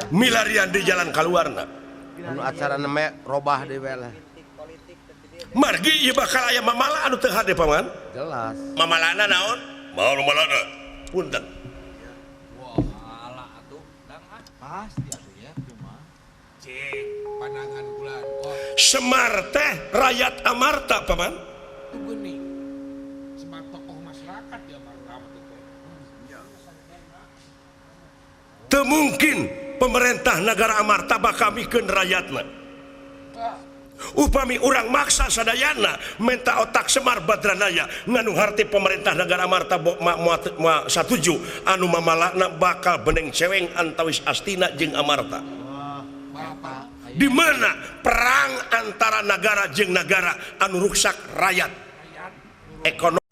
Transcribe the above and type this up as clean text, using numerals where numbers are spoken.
Milarian di jalan kaluarna. Anu acara namanya robah deui lah. Margi ieu bakal aya mamala anu teu hade, Paman. Jelas. Mamalana naon? Mau mamalana. Punten. Wah, atuh dang ah. Pasti atuh ya cuma. Cek pandangan kula. Oh, Semar teh rakyat Amarta, Paman. Itu geuning. Semar tokoh masyarakat ya Amarta teh. Teu mungkin pemerintah negara Amarta bakal mikeun rakyatna. Upami urang maksa sadayana minta otak Semar Badranaya nganu harti pemerintah negara Amarta bo, ma, ma, ma, satuju anu mamalakna bakal beneng ceweng antawis Astina jeung Amarta. Bapak Di mana perang antara negara jeung negara anu ruksak rakyat ekonomi.